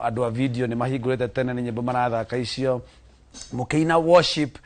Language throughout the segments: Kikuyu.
Andũ a video nĩ mahingũrĩte tene nĩ nyĩmbo marathaka icio mũkĩina worship,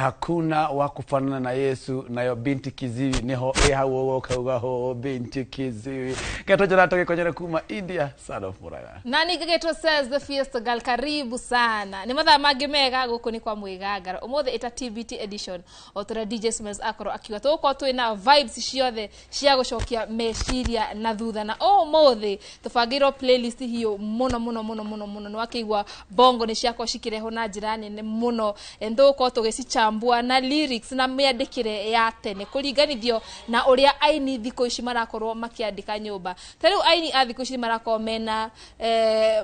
hakuna wa kufanana na Yesu, nayo Binti Kiziwi niho ĩ hau ũguo ũkauga ho Binti Kiziwi getwo njora tũgĩkonyere kuma India, son of Murang'a. Na ningĩ says the Fiesta Girl, karibu sana. Nĩ mathaa mangĩ mega gũkũ nĩ kwa mwĩgangaro ũmũthĩ ĩta TBT edition, o tũrĩa DJ Smells akorwo akiuga tũgũkorwo twĩna vibes ciothe cia gũcokia meciria na thutha, na ũmũthĩ tũbangĩirwo playlist hiũ mũno mũno mũno mũno mũno. Nĩ wakĩigua bongo nĩ ciakorwo cikĩrehwo na njĩra nene mũno. Tũgũkorwo tũgĩcichambua na lyrics na mĩandĩkĩre ya tene kũringanithio na ũrĩa aini thikũ ici marakorwo makĩandĩka nyũmba. Ta rĩu aini a thikũ ici marakorwo mena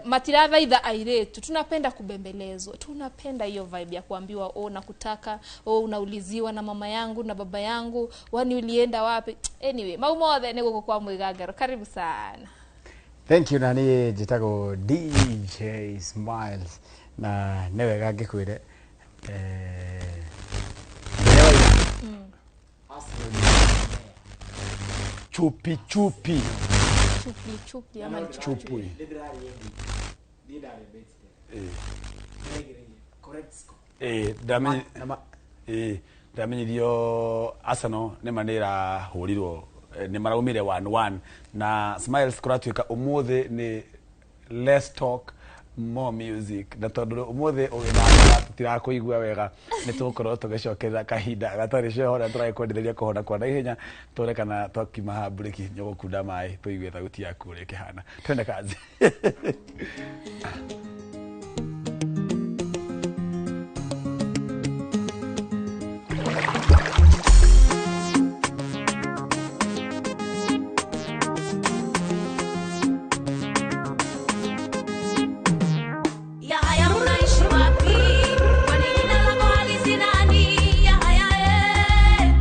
matirathaitha airĩtu. Tunapenda kubembelezwa, tunapenda hiyo vibe ya kuambiwa, "Oh, nakutaka," "Oh, unauliziwa na mama yangu na baba yangu, wani ulienda wapi?" Anyway, mau mothe nĩ gũkũ kwa mwĩgangaro. Karibu sana. Thank you. Na niĩ njĩtagwo DJ Smiles, na nĩ wega ngĩkwĩre mũthenya wa ira chupi chupi. Chupi chupi ama ni chupi? Chupui. Ndamenyithio Arsenal nĩ ma nĩ ĩrahũrirwo, nĩ maraumire 1-1 na Smiles. Kũratuĩka ũmũthĩ nĩ less talk, more music, na tondũ ũmũthĩ ũgĩthakaga tũtirakũigua wega, nĩ tũgũkorwo tũgĩcokerera kahinda gatarĩ ceho na tũragĩkwendithĩria kũhona kwa naihenya. Tuone kana twakiuma haha mburĩki nĩ ũgũkunda maĩ tũigue thauti yaku ũrĩa ĩkĩhana. Twende kazi. Yahaya, unaishi wapi? Kwani jina lako halisi nani? Yahaya, eh.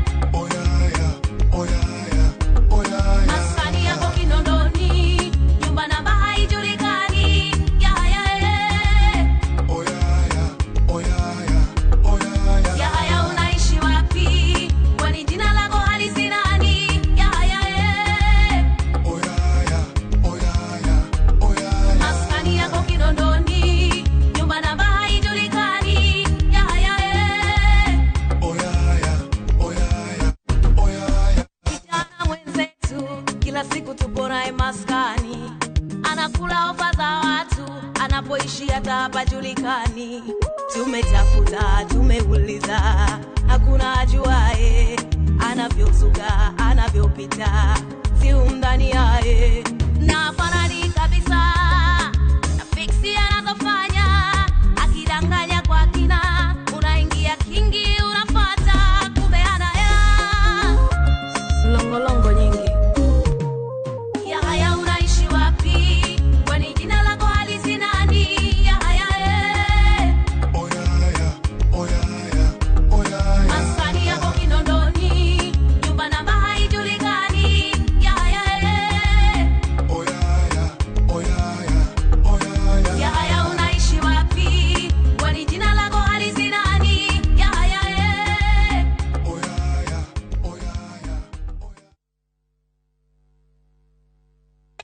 Maskani yako Kinondoni, nyumba namba haijulikani. Yahaya, eh. Yahaya, unaishi wapi? Kwani jina lako halisi nani? Yahaya, eh. Maskani yako Kinondoni, nyumba namba haijulikani. Yahaya, eh. Kijana mwenzetu kila siku tupo naye maskani, anakula ofa za watu, anapoishi hata hapajulikani. Tumetafuta, tumeuliza, hakuna ajuaye anavyozuga, anavyopita, si umdhaniaye na fanani kabisa na fiksi anazofanya, akidanganya kwa kina, unaingia kingi, unafata, kumbe anaya longolongo nyingi. Yahaya, unaishi wapi? Kwani jina lako halisi nani? Yahaya, eh. Maskani yako Kinondoni, nyumba namba haijulikani. Yahaya, eh. Yahaya, unaishi wapi? Kwani jina lako halisi nani? Yahaya, eh.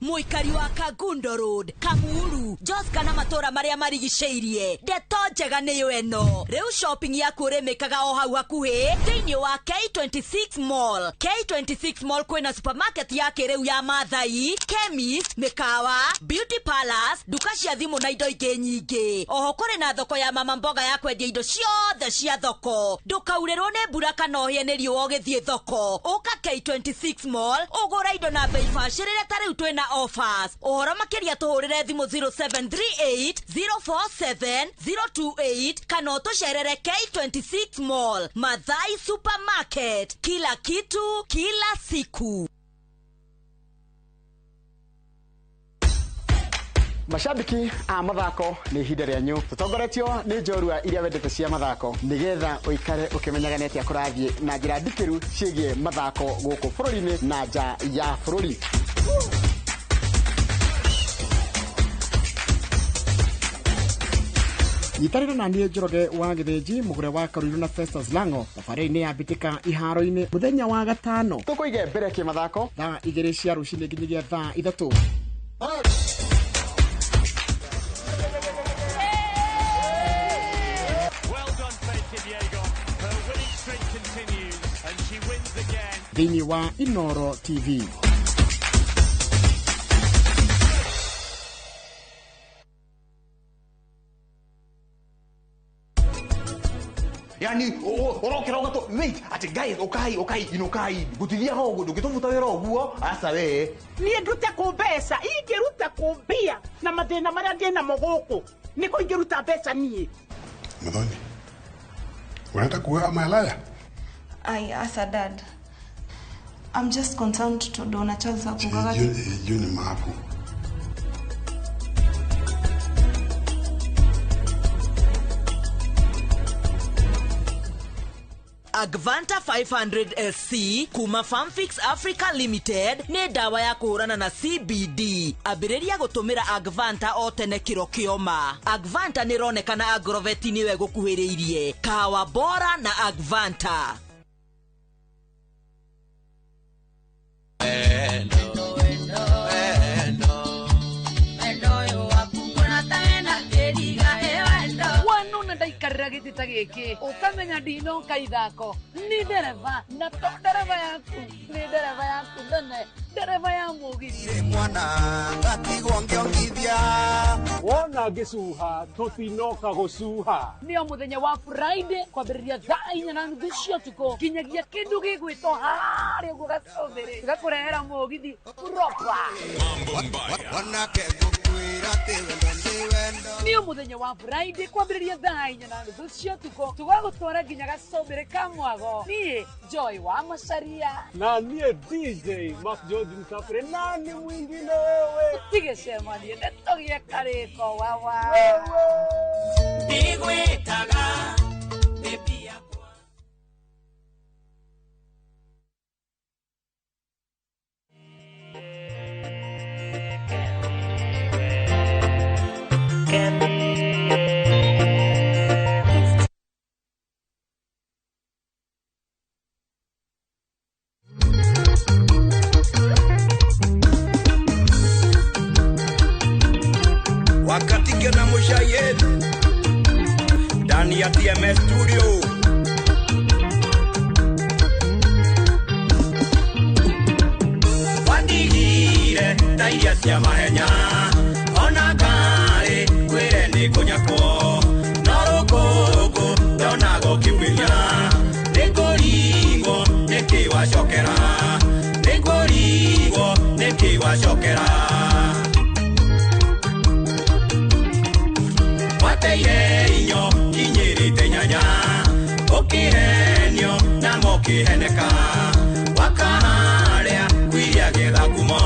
Mũikari wa Kangundo Road, Kamuru, Joska na matũra marĩa marigicĩirie, ndeto njega nĩyo ĩno. Rĩu shopping yaku ũrĩmĩkaga o hau hakuhĩ thĩinĩ wa K26 Mall. K26 Mall kwĩna supermarket ya kĩrĩu ya Mathai, chemist, mĩkawa, beauty palace, nduka cia thimũ na indo ingĩ nyingĩ. Oho kũrĩ na thoko ya mama mboga ya kwendia indo ciothe cia thoko. Ndũkaurĩrwo nĩ mbura kana ũhĩe nĩ riũa ũgĩthiĩ thoko. Ũka K26 Mall ũgũre indo na bei bacĩrĩre, ta rĩu twĩna offers. Ũhoro makĩria tũhũrĩre thimũ 0738 047 028 kana ũtũcerere K26 Mall. Mathai Supermarket, kila kitu kila siku. Mashabiki a mathako, nĩ ihinda rĩanyu tũtongoretio nĩ njorua iria wendete cia mathako, nĩgetha ũikare ũkĩmenyaga nĩ atĩa kũrathiĩ na njĩra ndikĩru ciĩgiĩ mathako gũkũ bũrũri-inĩ na nja ya bũrũri. Nyitanĩra na niĩ Njoroge wa Gĩthĩnji, mũgũre wa Karuiru na Festus Lango thabarĩ-inĩ ya mbĩtĩka iharo-inĩ mũthenya wa gatano. Tũkũige mbere kĩmathako thaa 2 cia rũcinĩ nginyagia thaa 3. Thĩinĩ wa Inoro TV. Yani urokera ugato wait ati guys ukai ukai inukai gutithia ho ndungitubuta wira uguo aca we nie ndute ku mbeca ingĩruta kũ mbia na mathĩna marĩa ndĩ namo gũkũ nĩkũ ingĩruta mbeca niĩ. Muthoni, unataka kuoa malaya? Ai, asa dad. I'm just concerned tondũ ona Charles akugaga Juu ni maku. Agvanta 500 SC kuma Farmfix Africa Limited nĩ ndawa ya kũhũrana na CBD. Ambĩrĩria gũtũmĩra Agvanta o tene kĩro kĩoma. Agvanta nĩ ĩronekana Agrovet nĩwe gũkuhĩrĩirie. Kahawa bora na Agvanta. Ndaikarĩra gĩtĩ ta gĩkĩ ũkamenya ndinoka ithako ni ndereba na to ndereba yaku nĩ ndereba yaku nene ndereba ya mũgithi mwana ngatigwo ngĩongithia wona ngĩcuha tũtinoka gũcuha. Nĩ o mũthenya wa Friday kwambĩrĩria thaa 4:30 cia ũtukũ nginyagia kĩndũ gĩgwĩtwo harĩa ũguo gacũmbĩrĩ gĩgakũrehera mũgithi proper. Wanake ngũkwĩra atĩ wendo nĩ wendo. Nĩ o mũthenya wa Friday kwambĩrĩria thaa 4:30 cia ũtukũ tũgagũtwara nginya gacũmbĩrĩ ka mwago. Niĩ Joy wa Macaria na niĩ DJ Mark George Msafiri nani mwingine wewe tigĩcemanie nĩtũgĩe karĩko wawa ndigwĩtaga baby yakwa. Wakati na mushaye ndani ya TMS studio wandigire ta iria cia mahenya ona ngari kwire nĩ kũnyakwo no rũkũngũ ndona gũkĩbuĩria nĩngũringwo nĩkĩ wacokera nĩngũringwo nĩkĩ wacokera. Wateire inyo kinyĩrĩte nyanya ũkĩhenio na mokĩheneka wakaharĩa kwiria getha ngumo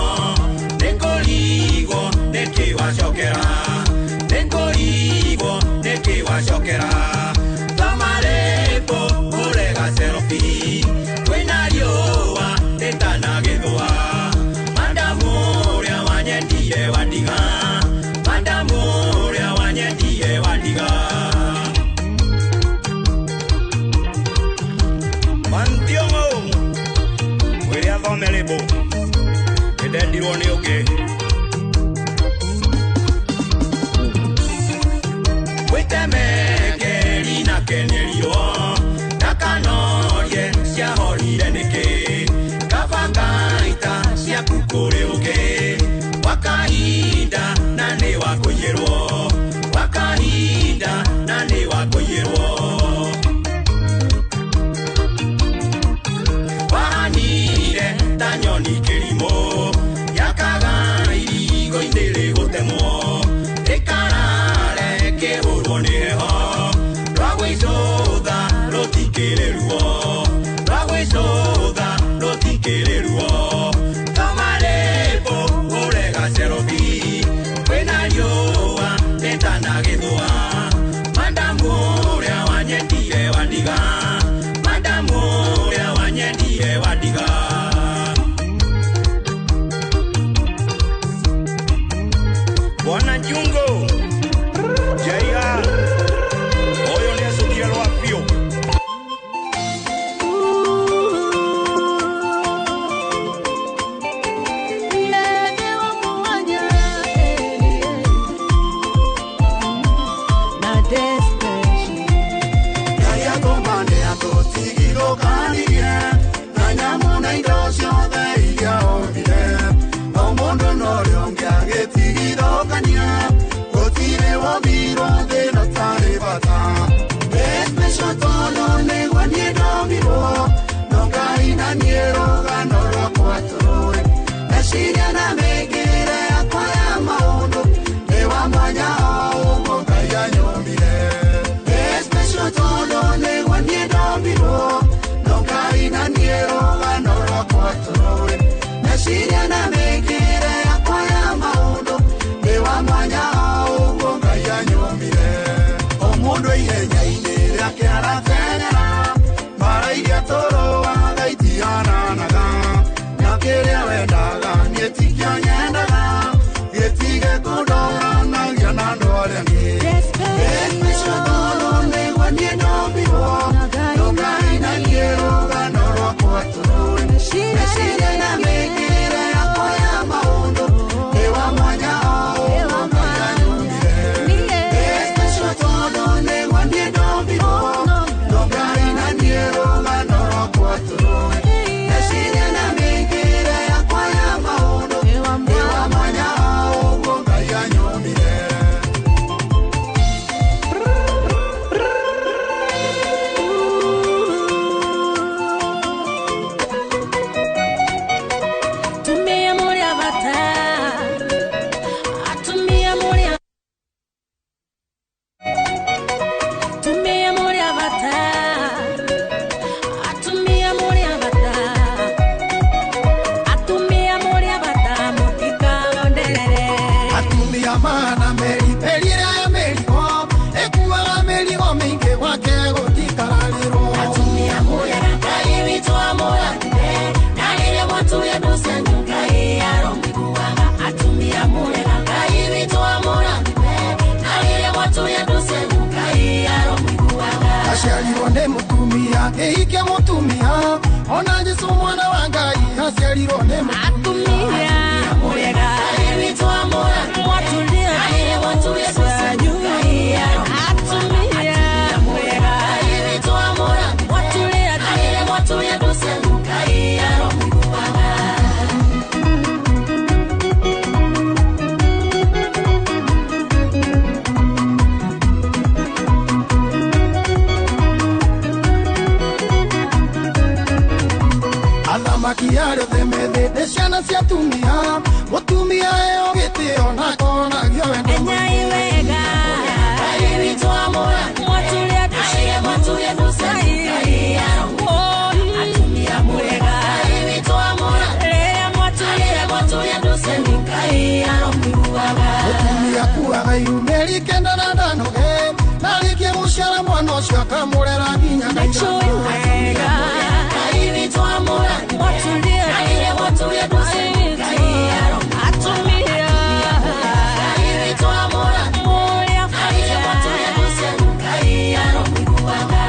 nĩngũrigwo nĩkĩ wacokera nĩngũrigwo nĩkĩ wacokera thamarĩpo ũrega cerobi kwĩna riũa rĩtanagĩthũa mandamu ũrĩa wanyendire wandiga mandamu ũrĩa wanyendire wandiga. Mantiongo mwĩre athome rĩmbo nĩndendirwo nĩ ũngĩ wĩtemekeri na kenerio ndakanorie ciahorire nĩkĩ kaba ngaita ciaku kũrĩ ũngĩ wakahinda na nĩ wakũiyĩrwo wakahinda na nĩ wakũiyĩrwo wahanire ta nyoni kĩrimũ yakaga irigo-inĩ rĩgũtemwo rĩkarare kĩhũrwo nĩ heho rwagwĩcũtha rũtikĩrĩ ruo rwagwĩcũtha rũtikĩrĩ ruo thamarĩpo ũrega cerobi kwĩna riũa rĩtanagĩthũa mandamu ũrĩa wanyendire wandiga mandamu ũrĩa wanyendire wandiga. Bwana Jungo Jaya oyo nĩ acũkire rwa biũ. Meciria na mĩkĩre yakwa ya maũndũ nĩ wa mwanya o ũguo Ngai anyũmbire. Ndĩ special tondũ nĩguo niĩ ndombirwo, no Ngai na niĩ rũgano rwakwa tũrũĩ. Meciria na mĩkĩre yakwa ya maũndũ nĩ wa mwanya o ũguo Ngai anyũmbire. O mũndũ ihenya-inĩ rĩake arateng'era, mbaara iria tũrũaga itihananaga, na kĩrĩa wendaga niĩ tikĩo nyendaga, gĩtige kũndoranagia na andũ arĩa angĩ. Ndĩ special tondũ nĩguo niĩ ndombirwo, no Ngai na niĩ rũgano rwakwa tũrũĩ. Meciria na mĩkĩre yakwa ya maũndũ nĩ wa mwanya o ũguo Ngai anyũmbire. Ndĩ special tondũ nĩguo niĩ ndombirwo, no Ngai na niĩ rũgano rwakwa tũrũĩ. Meciria na mĩkĩre yakwa ya maũndũ nĩ wa mwanya o ũguo Ngai anyũmbire. Tumia muri abata, atumia muri, tumia muri abata, atumia muri abata, atumia muri abata, mutika nderere. Atumia mana meri meri ĩrĩa mĩrigo ĩkuaga mĩrigo mĩingĩ gwake gũtikararĩrwo. Atumia muri Ngai witũ amũrathime, na rĩrĩa mwatuya ndũ cianyu Ngai aromĩiguaga. Atumia muri Ngai witũ amũrathime, na rĩrĩa mwatuya ndũ cianyu Ngai aromĩiguaga. Aciarirwo nĩ mũtumia kĩhikia mũtumia, ona Jesũ mwana wa Ngai aciarirwo nĩ mũtumia. Atumia Ngai witũ amũrathime, na rĩrĩa mwatuya ndũ cianyu Ngai aromĩiguaga. Atumia Ngai witũ amũrathime, na rĩrĩa mwatuya ndũ cianyu Ngai aromĩiguaga. Athamaki arĩa othe methĩ nĩ ciana cia atumia, mũtumia eo gĩtĩo na akonagio wendo. Enyai wega, Ngai witũ amũrathime, na rĩrĩa mwatuya ndũ cianyu Ngai aromĩiguaga. Atumia mũrega, Ngai witũ amũrathime, na rĩrĩa mwatuya ndũ cianyu Ngai aromĩiguaga. Mũtumia akuaga ihu mĩeri kenda na ndanoge, na arĩkie gũciara mwana ũcio akamũrera nginya Nĩnjũĩ wega, Ngai witũ amũrathime, na rĩrĩa mwatuya ndũ cianyu Ngai aromĩiguaga. Ngai witũ amũrathime, na rĩrĩa mwatuya ndũ cianyu Ngai aromĩiguaga.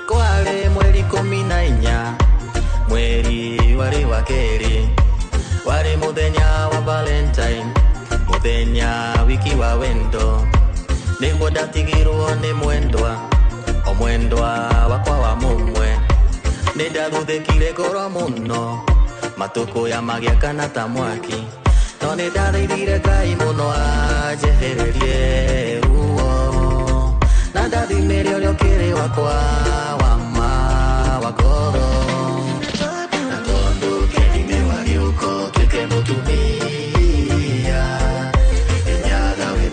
Kwale mweri 14, mweri wari wa keri, wari muthenya wa Valentine, muthenya wiki wa wendo, niguo ndatigirwo nĩ mwendwa, o mwendwa wakwa wa mũmwe, nĩ ndathuthĩkire ngoro mũno, matukũ ya magĩakana ta mwaki, no nĩ ndathaithire Ngai mũno anjehererie ruo, na ndathimĩre ũrĩa ũkĩrĩ wakwa wa